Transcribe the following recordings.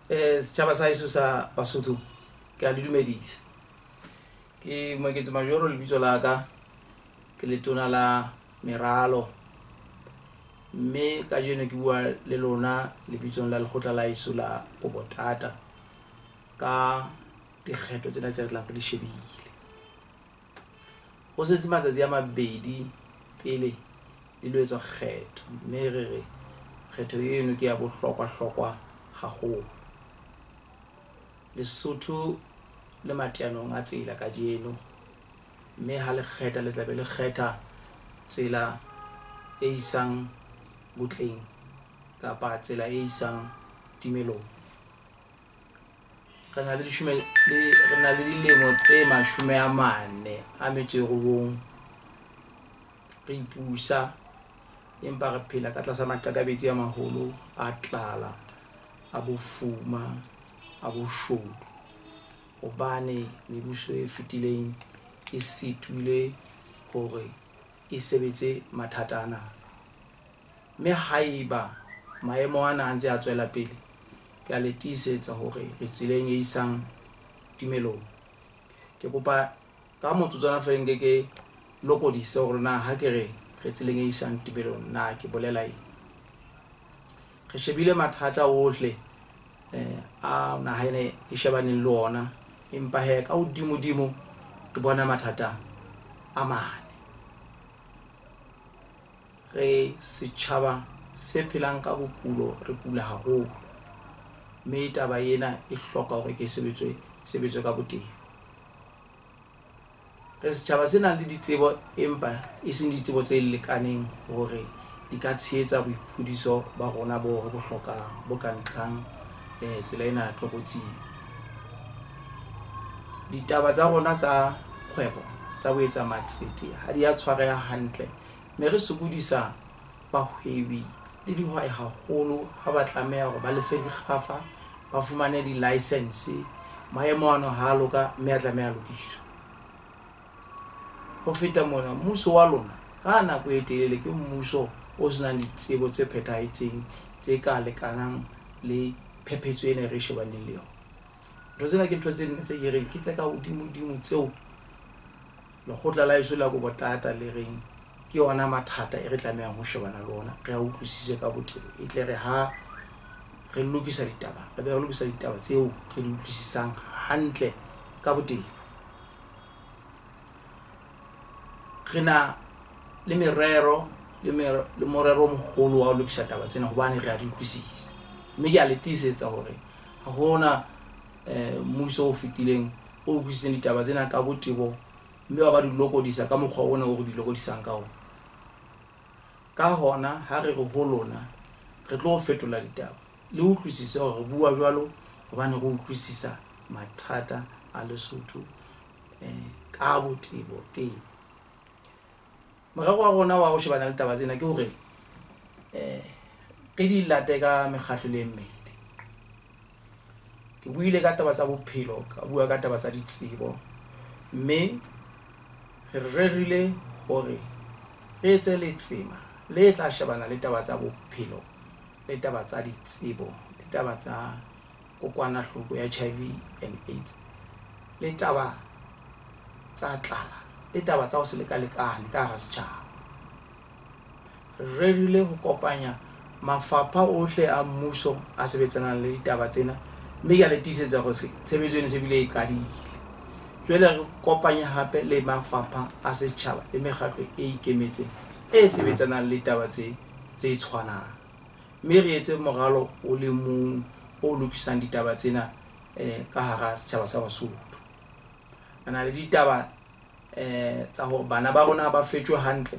Setjhaba sa heso sa Basotho, ke a le dumedisa. Ke Moeketsi Majoro lebitso la ka, ke letona la meralo. Mme kajeno ke bua le lona lebitsong la lekgotla la heso la Kobotata ka dikgetho tsena tse re tlang re di shebile. Ho setse matsatsi a mabedi pele le lo etswa kgetho, mme re re kgetho eno ke ya bohlokwa-hlokwa haholo. Lesotho le mateanong a tsela kajeno, mme ha le kgetha le tlabe le kgetha tsela e isang botleng kapa tsela e isang timelong. Re na le dilemo tse 49 re ipusa, empa re phela ka tlasa maqakabetsi a maholo a tlala, a bofuma, a boshodu, hobane mebuso e fetileng e sitile hore e sebetse mathata ana. Mme haeba maemo ana a ntse a tswela pele, ke a le tiisetsa hore re tseleng e isang timelong. Ke kopa ka motsotswana feela nke ke lokodise hore na ha ke re re tseleng e isang timelong na ke bolela eng. Re shebile mathata ohle a naha ena e shebaneng le ona, empa hee ka hodimo-dimo re bona mathata a mane. Re setjhaba se phelang ka bokulo, re kula haholo, mme taba ena e hloka hore ke sebetswe ka botebo. Re setjhaba se nang le ditsebo, empa e seng ditsebo tse lekaneng hore di ka tshehetsa boiphediso ba rona bo re bo hlokang, bo ka ntshang tsela ena tlokotsing. Ditaba tsa rona tsa kgwebo tsa ho etsa matsete ha di a tshwareha hantle, mme re sokodisa bahwebi le dihwai haholo ha ba tlameha hore ba lefe dikgafa, ba fumane di-license. Maemo ano ha a loka, mme a tlameha a lokiswe. Ho feta mona, mmuso wa lona ka nako e telele ke mmuso o senang ditsebo tse phethahetseng tse ka lekanang le phephetso ena e re shebaneng le yona. Ntho tsena ke ntho tse nne tse ke reng ke tse ka hodimo-dimo tseo lekgotla la heso la Kobotata le reng ke yona mathata e re tlamehang ho shebana le ona, re a utlwisise ka botebo, e tle re ha re lokisa ditaba, re be re lokisa ditaba tseo re di utlwisisang hantle ka botebo. Re na le merero le morero o moholo wa ho lokisa taba tsena hobane re a di utlwisisa, mme ke a le tiisetsa hore ha hona mmuso o fetileng o utlwisiseng ditaba tsena ka botebo, mme wa ba di lokodisa ka mokgwa ona o re di lokodisang ka ona. Ka hona ha re re ho lona re tlo fetola ditaba, le utlwisise hore re bua jwalo hobane re utlwisisa mathata a Lesotho ka botebo tebo. Morero wa rona wa ho shebana le taba tsena ke hore re di late ka mekgahlo le e mmedi. Ke buile ka taba tsa bophelo, ka bua ka taba tsa ditsebo, mme re rerile hore re etse letsema le tla shebana le taba tsa bophelo le taba tsa ditsebo le taba tsa kokwanahloko ya HIV and AIDS le taba tsa tlala le taba tsa ho se lekalekane ka hara setjhaba. Re rerile ho kopanya mafapha ohle a mmuso a sebetsanang le ditaba tsena, mme ke a le tiisetsa hore tshebetso ena se bile e qadile. Jwale re kopanye hape le mafapha a setjhaba le mekgatlo e ikemetseng e sebetsanang le taba tse tshwanang, mme re etse moralo o le mong o lokisang ditaba tsena ka hara setjhaba sa Basotho. Re na le ditaba tsa hore bana ba rona ba fetjwe hantle,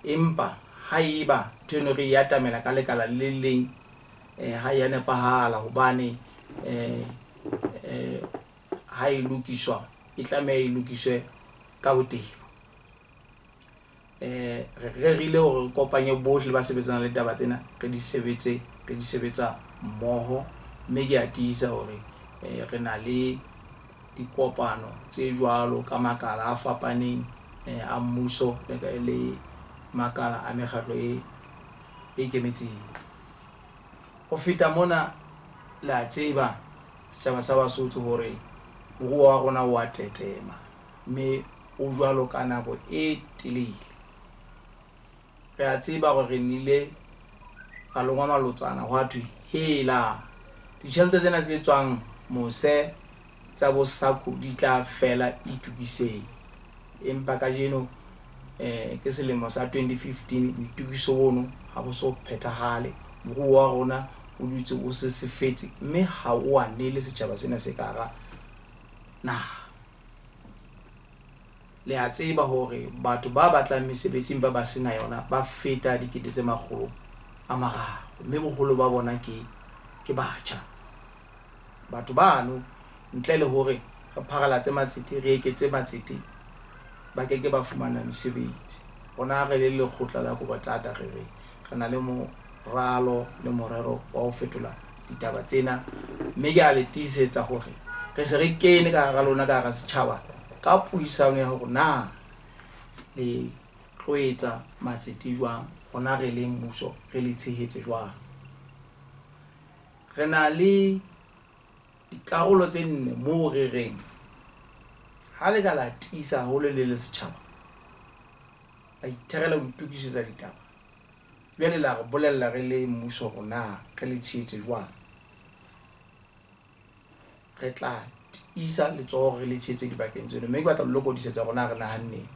empa haeba ntho eno re e atamela ka lekala le leng, ha e a nepahala, hobane ha e lokiswa e tlameha e lokiswe ka botebo. Re rerile hore re kopanye bohle ba sebetsanang le taba tsena, re di sebetse, re di sebetsa mmoho, mme ke a tiisa hore re na le dikopano tse jwalo ka makala a fapaneng a mmuso le makala a mekgatlo e ikemetseng. Ho feta mona, Le a tseba setjhaba sa Basotho hore moruo wa rona o a tetema, mme o jwalo ka nako e telele. Re a tseba hore re nnile ra longwa malotsana hwa thwe hela ditjhelete tsena tse tswang mose tsa bo SACCO di tla fela itokiseng. Empa kajeno ke selemo sa 2015, boitokiso bono ha bo so phethahale. Moruo wa rona o dutse o sesefetse, mme ha o anele setjhaba sena se ka hara naha. Le a tseba hore batho ba batlang mesebetsi empa ba sena yona ba feta 300 000, mme boholo ba bona ke batjha. Batho bano ntle le hore re pharalatse matsete, re eketse matsete, ba keke ba fumana mesebetsi. Rona re le lekgotla la Kobotlata re re re na le moralo le morero wa ho fetola ditaba tsena, mme ke a le tiisetsa hore re se re kene ka hara lona, ka hara setjhaba, ka puisano ya hore na le tlo etsa matsete jwang, rona re le mmuso re le tshehetse jwang. Re na le dikarolo tse nne moo re reng ha le ka la tiisa haholo le le setjhaba, la itherela ho itokisetsa ditaba, jwale la re bolella re le mmuso hore na re le tshehetse jwang. Re tla tiisa letsoho re le tshehetse dibakeng tseno, mme ke batla ho lokodisetsa rona re nahanneng.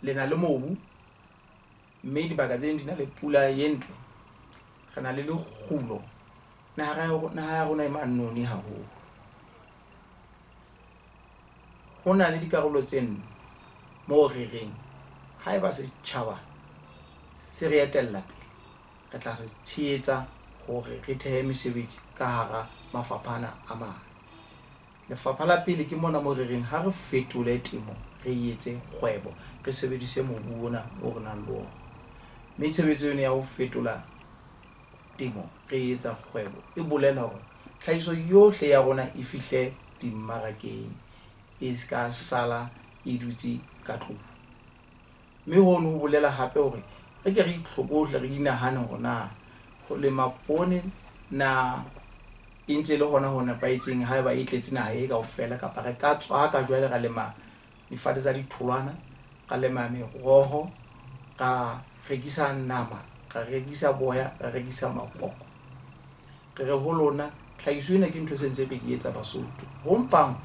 Le na le mobu, mme dibaka tse ding di na le pula e ntle. Re na le lekgulo, naha ya rona e manoni haholo. Ho na le dikarolo tse nne moo re reng haeba setjhaba se re etella pele, re tla se tshehetsa hore re thehe mesebetsi ka hara mafapha ana a mane. Lefapha la pele ke mona moo re reng ha re fetole temo, re etse kgwebo, re sebedise mobu ona o re nang le ona. Mme tshebetso ena ya ho fetola temo re etsa kgwebo e bolela hore tlhahiso yohle ya rona e fihle dimmarakeng, e ska sala e dutse ka tlung. Mme hono ho bolela hape hore re ke re itlhokohle, re inahane hore na ho lema poone na e ntse le hona ho nepahetseng haeba e tletse naha e kaofela, kapa re ka tswaka jwale ra lema difate tsa ditholwana, ra lema meroho, ra rekisa nama, ra rekisa boya, ra rekisa makoko. Re re ho lona tlhahiso ena ke ntho e sentse re di etsa Basotho. Ho mpang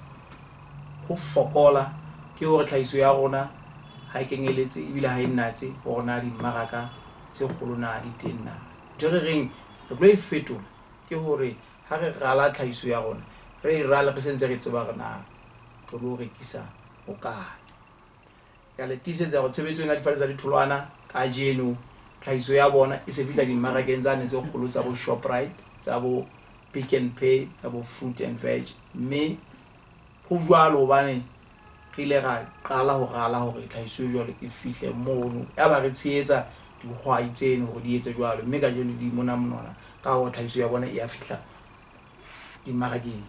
ho fokola ke hore tlhahiso ya rona ha e kenyeletse ebile ha e nnatse hore na dimmaraka tse kgolo na di teng na. Ntho e re reng re tlo e fetola ke hore ha re rala tlhahiso ya rona, re e rala re sentse re tseba hore na re lo rekisa hokae. Ke a le tiisetsa hore tshebetso ena ya difate tsa ditholwana kajeno tlhahiso ya bona e se fihla dimmarakeng tsane tse kgolo tsa bo Shoprite, tsa bo Pick n Pay, tsa bo Fruit and Veg. Mme ho jwalo hobane re ile ra qala ho rala hore tlhahiso e jwalo e fihle mono, yaba re tshehetsa dihwai tseno hore di etse jwalo, mme kajeno di mona monwana ka hore tlhahiso ya bona e ya fihla dimmarakeng.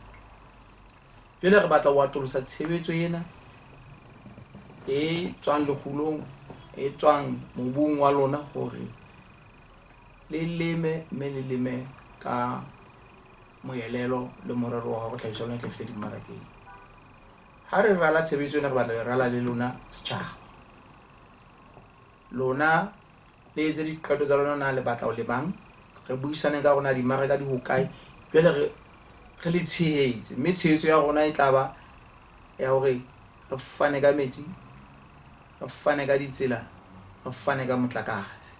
Jwale re batla ho atolosa tshebetso ena e tswang lekgulong, e tswang mobung wa lona, hore le leme, mme le leme ka moelelo le morero wa hore tlhahiso ya lona e tla fihla dimmarakeng. Ha re rala tshebetso ena, re batla ho e rala le lona setjhaba. Lona le etse diqeto tsa lona na le batla ho lemang, re buisane ka hore na dimmaraka di hokae, jwale re le tshehetse. Mme tshehetso ya rona e tla ba ya hore re fane ka metsi, re fane ka ditsela, re fane ka motlakase.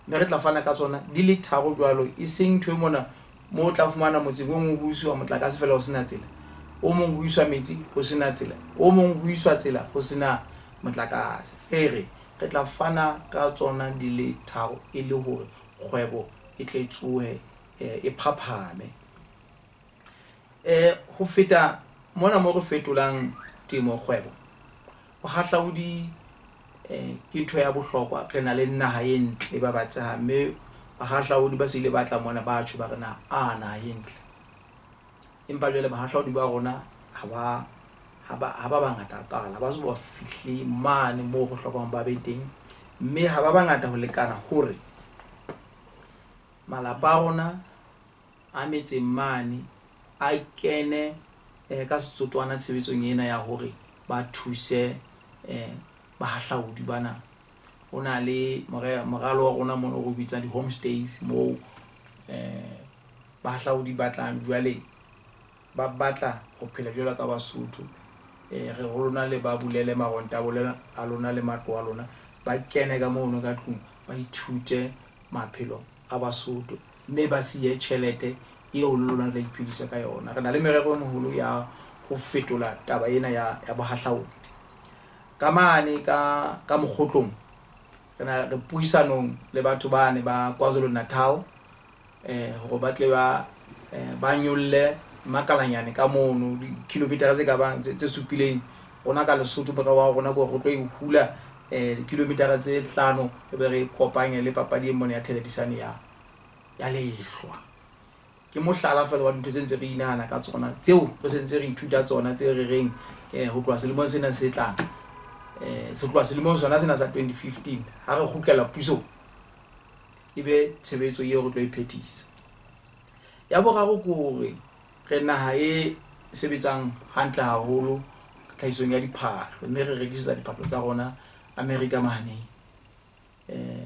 Mme re tla fana ka tsona di le tharo jwalo, e seng ntho e mona moo o tla fumana motseng o mong ho iswa motlakase fela ho sena tsela, o mong ho iswa metsi ho sena tsela, o mong ho iswa tsela ho sena motlakase. Re re re tla fana ka tsona di le tharo e le hore kgwebo e tle tsohe, e phaphame. Ho feta mona mo re fetolang temo kgwebo, bohahlaudi ke ntho ya bohlokwa. Re na le naha e ntle ba batsehang, mme bahahlaudi ba se ile ba tla mona ba tjho ba re na a naha e ntle. Empa jwale bahahlaudi ba rona ha ba bangata hakalo, ha ba so ba fihle mane moo re hlokang ba be teng, mme ha ba bangata ho lekana hore malapa a rona a metseng mane a kene ka setsotwana tshebetsong ena ya hore ba thuse bahahlaudi bana. Ho na le moralo wa rona mono o bitsang di-homestays, moo bahahlaudi ba tlang jwale ba batla ho phela jwalo ka Basotho. Re ho lona le ba bulele maronta a lona le matlo a lona, ba kene ka mono ka tlung, ba ithute maphelo a Basotho, mme ba siye tjhelete eo le lona tla iphedisa ka yona. Re na le merero e moholo ya ho fetola taba ena ya bohahlaudi. Ka mane ka mokgotlong re na re puisanong le batho bane ba KwaZulu Natal, hore ba tle ba nyolle makalanyane ka mono dikilometara tse ka bang tse supileng. Rona ka Lesotho morero wa rona ke hore re tlo e hula dikilometara tse 5, e be re kopanye le papadi e mona ya theledisane ya lehlwa. Ke mohlala fela wa dintho tse ntse re inahana ka tsona, tseo re sentse re ithuta tsona, tse re reng ho tloha selemong sena se tlang, se tloha selemong sona sena sa 2015 ha re kgutlela pusong, ebe tshebetso eo re tlo e phethisa. Ya boraro ke hore re naha e sebetsang hantle haholo tlhahisong ya diphahlo, mme re rekisetsa diphahlo tsa rona Amerika mane.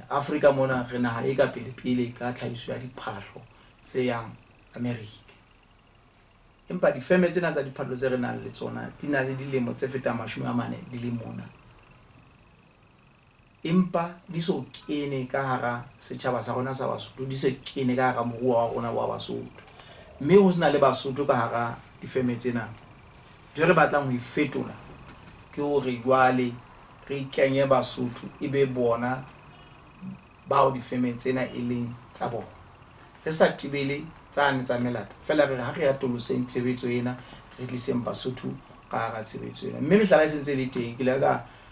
Afrika mona re naha e ka pele pele ka tlhahiso ya diphahlo tse yang Amerika. Empa difeme tsena tsa diphahlo tse re nang le tsona di na le dilemo tse fetang 40 di le mona, empa di so kene ka hara setjhaba sa rona sa Basotho, di se kene ka hara moruo wa rona wa Basotho, mme ho sena le Basotho ka hara difeme tsena. Ntho e re batlang ho e fetola ke hore jwale re kenye Basotho, e be bona bao difeme tsena e leng tsa bona, re sa tibele tsane tsa melata fela. Re ha re atoloseng tshebetso ena, re tliseng Basotho ka hara tshebetso ena. Mme mehlala e sentse e le teng. Ke ile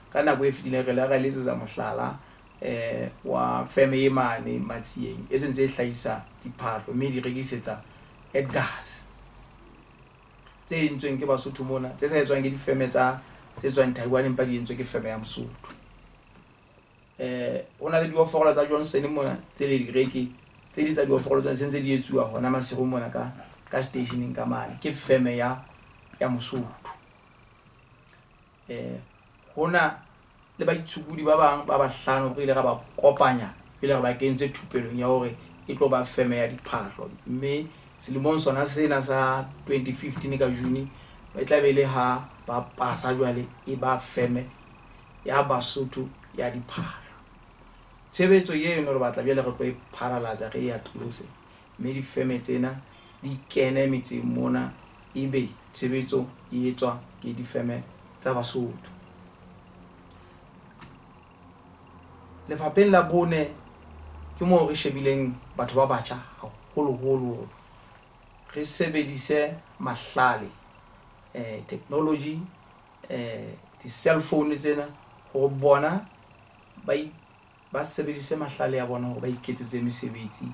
ka nako e fetileng re ile ra letsetsa mohlala wa feme e mane Matsieng e sentse e hlahisa diphahlo mme di rekisetsa Edgars, tse entsweng ke Basotho mona, tse sa etswang ke difeme tsa tse tswang Taiwan, empa di entswe ke feme ya Mosotho. Ho na le dioforolo tsa Johnson mona tse le di reke, tse di tsa dioforolo tsa sentse di etsuwa hona Maseru mona ka stationeng ka mane, ke feme ya Mosotho. Hona le baitshokodi ba bang ba bahlano re ile ra ba kopanya, ile ra ba kentse thupelong ya hore e tlo ba feme ya diphahlo, mme selemong sona sena sa 2015 ka June e tla be le ha ba pasa jwale e ba feme ya Basotho ya diphahlo. Tshebetso eno re batla bjale re tlo e pharalatsa, re e atolose, mme difeme tsena di kene metseng mona, ebe tshebetso e etswa ke difeme tsa Basotho. Lefapheng la bone ke moo re shebileng batho ba batjha haholoholo, re sebedise mahlale, technology, di-cell phone tsena hore bona ba sebedise mahlale ya bona hore ba iketsetse mesebetsi,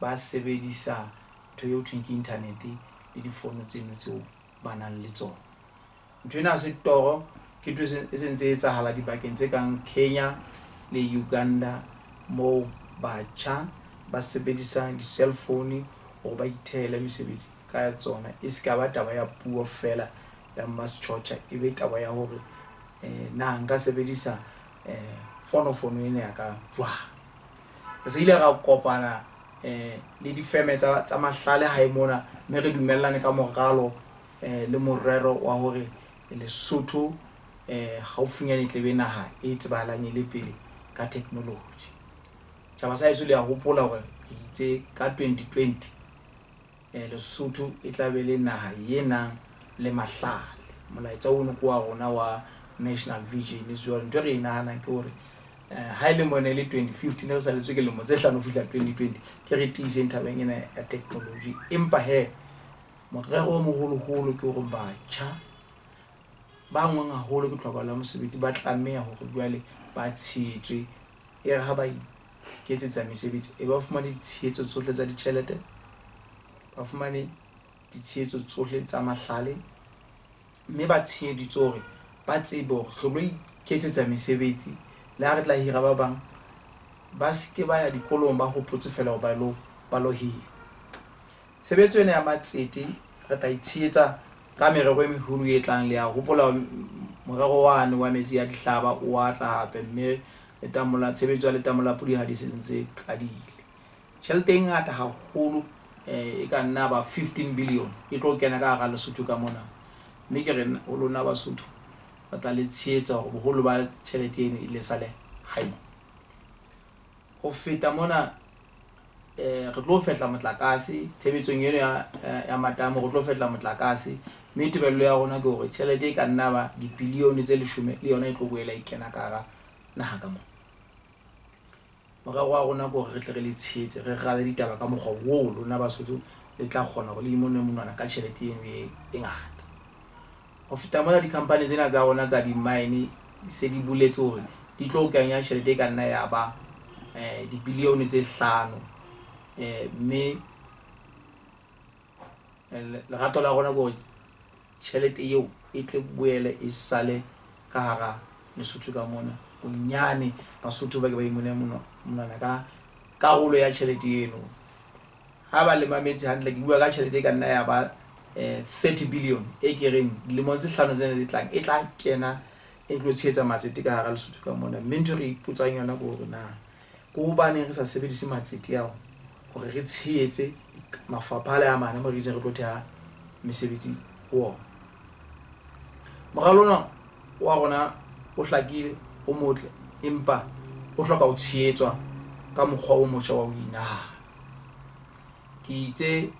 ba sebedisa ntho eo thweng ke internet le difono tseno tseo ba nang le tsona. Ntho ena ha se toro, ke ntho e sentse e etsahala dibakeng tse kang Kenya le Uganda, moo batjha ba sebedisang di-cell phone hore ba ithehele mesebetsi ka tsona. E se ka ba taba ya puo fela ya mmasetjhotjha, e be taba ya hore na nka sebedisa fonofono ena ya ka jwang. Re se ile ra kopana le difeme tsa mahlale hae mona, mme re dumellane ka moralo le morero wa hore Lesotho haufinyane e tle be naha e tsebahalang e le pele ka technology. Tjhaba sa heso le ya hopola hore re itse ka 2020 Lesotho e tla be le naha e nang le mahlale. Molaetsa ono ke wa rona wa National Vision. Jwale ntho e re e nahanang ke hore ha e le mona e le 2015 re saletswe ke lemo tse 5 ho fihla 2020, ke re tiiseng tabeng ena ya technology. Empa he morero o moholoholo ke hore batjha ba ngwang haholo ke tlhokahalo ya mosebetsi ba tlameha hore jwale ba tshehetswe, e re ha ba iketsetsa mesebetsi e ba fumane ditshehetso tsohle tsa ditjhelete, ba fumane ditshehetso tsohle tsa mahlale, mme ba tsheheditswe hore ba tsebe hore re lo iketsetsa mesebetsi. Le ha re tla hira ba bang, ba se ke ba ya dikolong ba hopotse fela hore ba lo hira. Tshebetso ena ya matsete re tla itshehetsa ka merero e meholo e tlang. Le ya hopola morero wane wa metsi a dihlaba o a tla hape, mme letamo la tshebetso ya letamo la Pudihadi se ntse qadile. Tjhelete e ngata haholo, e ka nna ba 15 billion e tlo kena ka hara Lesotho ka mona, mme ke re ho lona Basotho re tla le tshehetsa hore boholo ba tjhelete eno e le sale hae. Ho feta mona, re tlo fehla motlakase tshebetsong eno ya matamo, re tlo fehla motlakase, mme tebello ya rona ke hore tjhelete e ka nna ba dibilione tse 10 le yona e tlo boela e kena ka hara naha ka mona. Morero wa rona ke hore re tle re le tshehetse, re rale ditaba ka mokgwa oo lona Basotho le tla kgona hore le imone monwana ka tjhelete eno e ngata. Ho feta mona, di-company tsena tsa rona tsa di-mine se di boletse hore di tlo kenya tjhelete e ka nna ya ba dibilione tse 5, mme lerato la rona ke hore tjhelete eo e tle boele e sale ka hara Lesotho ka mona. Bonyane Basotho ba ke ba imone monwana ka karolo ya tjhelete eno. Ha ba le mametse hantle, ke bua ka tjhelete e ka nna ya ba 30 billion e ke reng dilemong tse 5 tsena tse tlang e tla kena, e tlo tshehetsa matsete ka hara Lesotho ka mona. Mme ntho e re ipotsang yona ke hore na ke hobaneng re sa sebedise matsete ao hore re tshehetse mafapha a le a mane mo re itseng re tlo theha mesebetsi ho ona. Moralo ona wa rona o hlakile, o motle, empa o hloka ho tshehetswa ka mokgwa o motjha wa ho inahana. Ke itse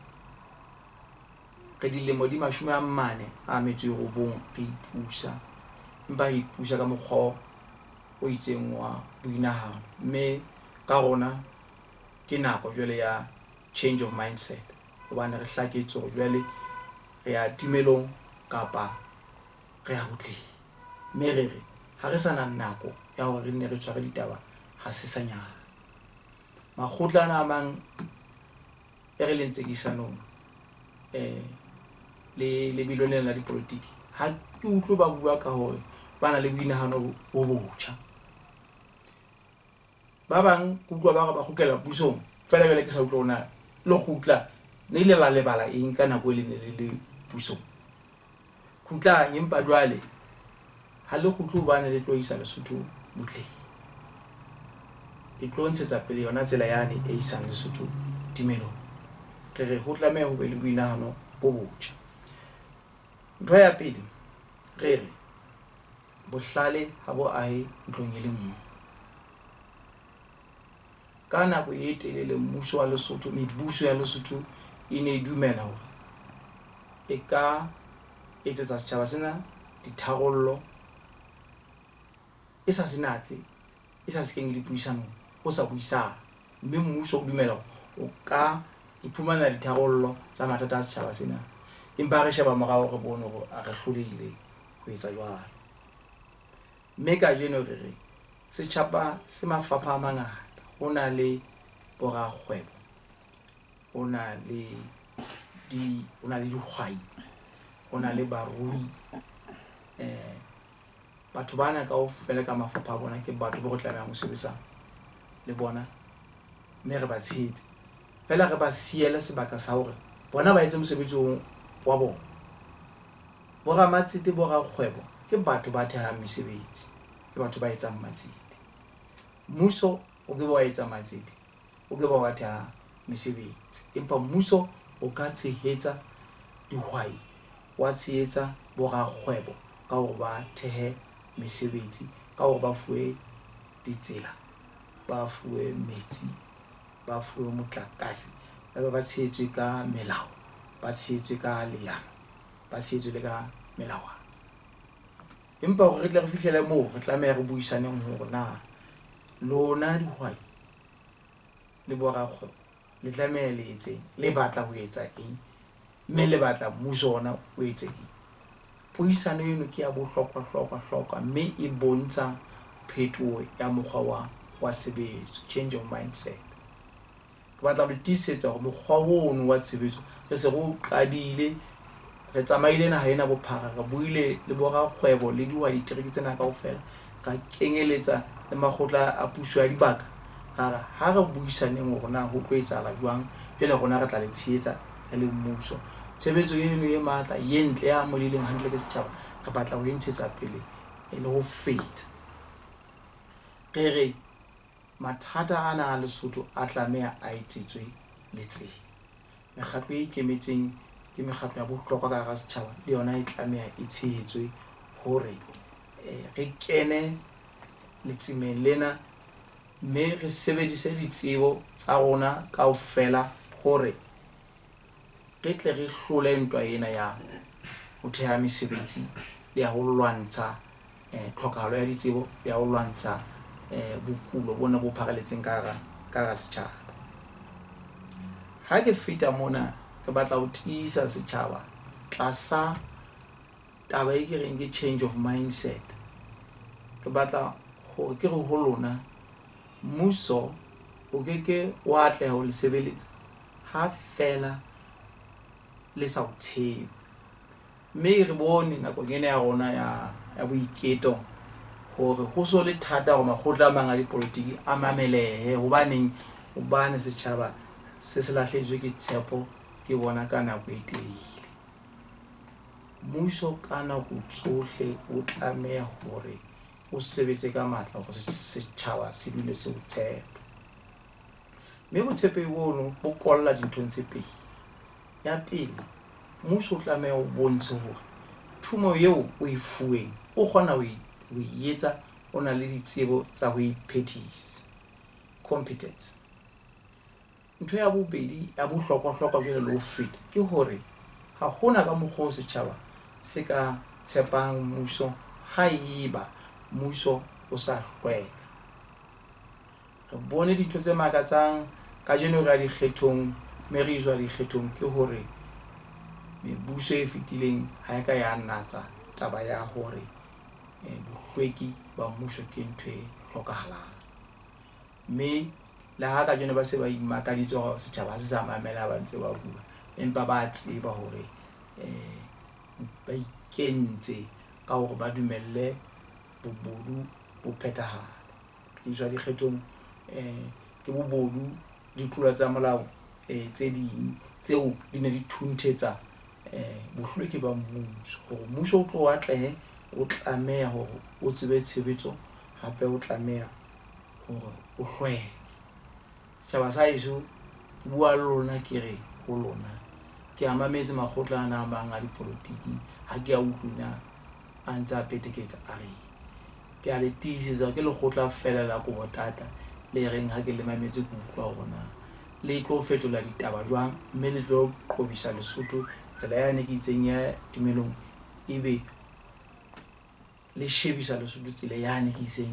re dilemo di 49 re ipusa, empa re ipusa ka mokgwa o itseng wa boinahano, mme ka rona ke nako jwale ya change of mindset, hobane re hlaketse hore jwale re ya tumelong kapa re ya botleng, mme re re ha re sa na nako ya hore re nne re tshware ditaba ha se sanyana. Makgotla ana a mang e re leng tsekisanong le lebelo lena la dipolotiki, ha ke utlwe ba bua ka hore ba na le boinahano bo botjha. Ba bang ke utlwa ba re ba kgutlela pusong, feela jwale ke sa utlwe hore na le kgutla ne ile la lebala eng ka nako e le ne le le pusong. Kgutlang, empa jwale ha le kgutle hobane le tlo isa Lesotho botleng, le tlo ntshetsa pele yona tsela yane e isang Lesotho timelong. Re re ho tlameha ho be le boinahano bo botjha. Ntho ya pele, re re bohlale ha bo ahe ntlong e le nngwe. Ka nako e telele mmuso wa Lesotho, mebuso ya Lesotho e ne e dumela hore e ka etsetsa setjhaba sena ditharollo e sa se natse, e sa se kenye dipuisanong, ho sa buisana. Mme mmuso o dumela hore o ka iphumana ditharollo tsa mathata a setjhaba sena. Empa re sheba morao re bone hore a re hlolehile ho etsa jwalo. Mme kajeno re re setjhaba se mafapha a mangata, ho na le borakgwebo, ho na le dihwai, ho na le barui. Batho bana kaofela ka mafapha a bona ke batho bo re tlamehang ho sebetsa le bona, mme re ba tshehetse. Feela re ba siele sebaka sa hore bona ba etse mosebetsi wa bona. Boramatsete, borakgwebo ke batho ba thehang mesebetsi, ke batho ba etsang matsete. Mmuso o ke ba wa etsa matsete, o ke ba wa theha mesebetsi, empa mmuso o ka tshehetsa dihwai, wa tshehetsa borakgwebo ka hore ba thehe mesebetsi, ka hore ba fuwe ditsela, ba fuwe metsi, ba fuwe motlakase, ba be ba tshehetswe ka melao, ba tshehetswe ka leano, ba tshehetswe le ka melawana. Empa hore re tle re fihlele moo, re tlameha re buisaneng hore na lona dihwai le borakgwebo le tlameha le etseng, le batla ho etsa eng, mme le batla mmuso ona o etse eng. Puisano eno ke ya bohlokwa-hlokwa-hlokwa, mme e bontsha phetoho ya mokgwa wa tshebetso, change of mindset. Ke batla ho le tiisetsa hore mokgwa ono wa tshebetso re se re o qadile, re tsamaile naha ena bophara, re buile le borakgwebo le dihwai ditereke tsena kaofela, ra kenyeletsa le makgotla a puso ya dibaka, ra re ha re buisaneng hore na ho tlo etsahala jwang, jwale rona re tla le tshehetsa, re le mmuso. Tshebetso eno e matla, e ntle, e amohelehileng hantle ke setjhaba, re batla ho e ntshetsa pele le ho feta. Re re mathata ana a Lesotho a tlameha a etsetswe letseng. Mekgatlo e ikemetseng ke mekgatlo ya bohlokwa ka hara setjhaba, le yona e tlameha e tshehetswe hore re kene letsemeng lena mme re sebedise ditsebo tsa rona kaofela hore re tle re hlole ntwa ena ya ho theha mesebetsi le ya ho lwantsha tlhokahalo ya ditsebo, ya ho lwantsha bokulo bona bo pharaletseng ka hara setjhaba. Ha ke feta mona, ke batla ho tiisa setjhaba tlasa taba e ke reng ke change of mindset. Ke batla hore ke re ho lona, mmuso o keke wa atleha ho le sebeletsa ha feela le sa o tshepe. Mme re bone nakong ena ya rona ya boiketo hore ho so le thata hore makgotla a mang a dipolotiki a mamelehe. Hobaneng? Hobane setjhaba se se lahlehetswe ke tshepo ke bona ka nako e telele. Mmuso ka nako tsohle o tlameha hore o sebetse ka matla hore setjhaba se dule se o tshepa. Mme botshepehi bono bo kolla dinthong tse pedi. Ya pele, mmuso o tlameha o bontshe hore thumo eo o e fuweng o kgona ho e etsa, o na le ditsebo tsa ho e phethisa, competence. Ntho ya bobedi ya bohlokwa-hlokwa jwale le ho feta ke hore ha hona ka mokgwa o setjhaba se ka tshepang mmuso haeba mmuso o sa hlweka. Re bone dintho tse makatsang kajeno re ya dikgethong, mme re iswa dikgethong ke hore mebuso e fetileng ha e ka ya natsa taba ya hore bohlweki ba mmuso ke ntho e hlokahalang. Mme le ha kajeno ba se ba imakaditse hore setjhaba ha se sa mamela ba ntse ba bua, empa ba tseba hore ba ikentse ka hore ba dumelle bobodu bo phethahale. Re iswa dikgethong ke bobodu, ditlolo tsa molao tse ding tseo di ne di thunthetsa bohlweki ba mmuso. Hore mmuso o tlo atlehe, o tlameha hore o tsebe tshebetso, hape o tlameha hore o hlweke. Setjhaba sa heso, ke bua le lona ke re ho lona, ke a mametse makgotla ana a mang a dipolotiki, ha ke a utlwe na a ntse a peteketsa a reng. Ke a le tiisetsa ke lekgotla feela la Kobo-Tata le reng ha ke le mametse ke utlwa hore na le tlo fetola ditaba jwang, mme le tlo qobisa Lesotho tsela yane ke itseng ya tumelong, ebe le shebisa Lesotho tsela yane ke itseng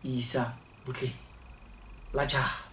e isa botleng la tjhaba.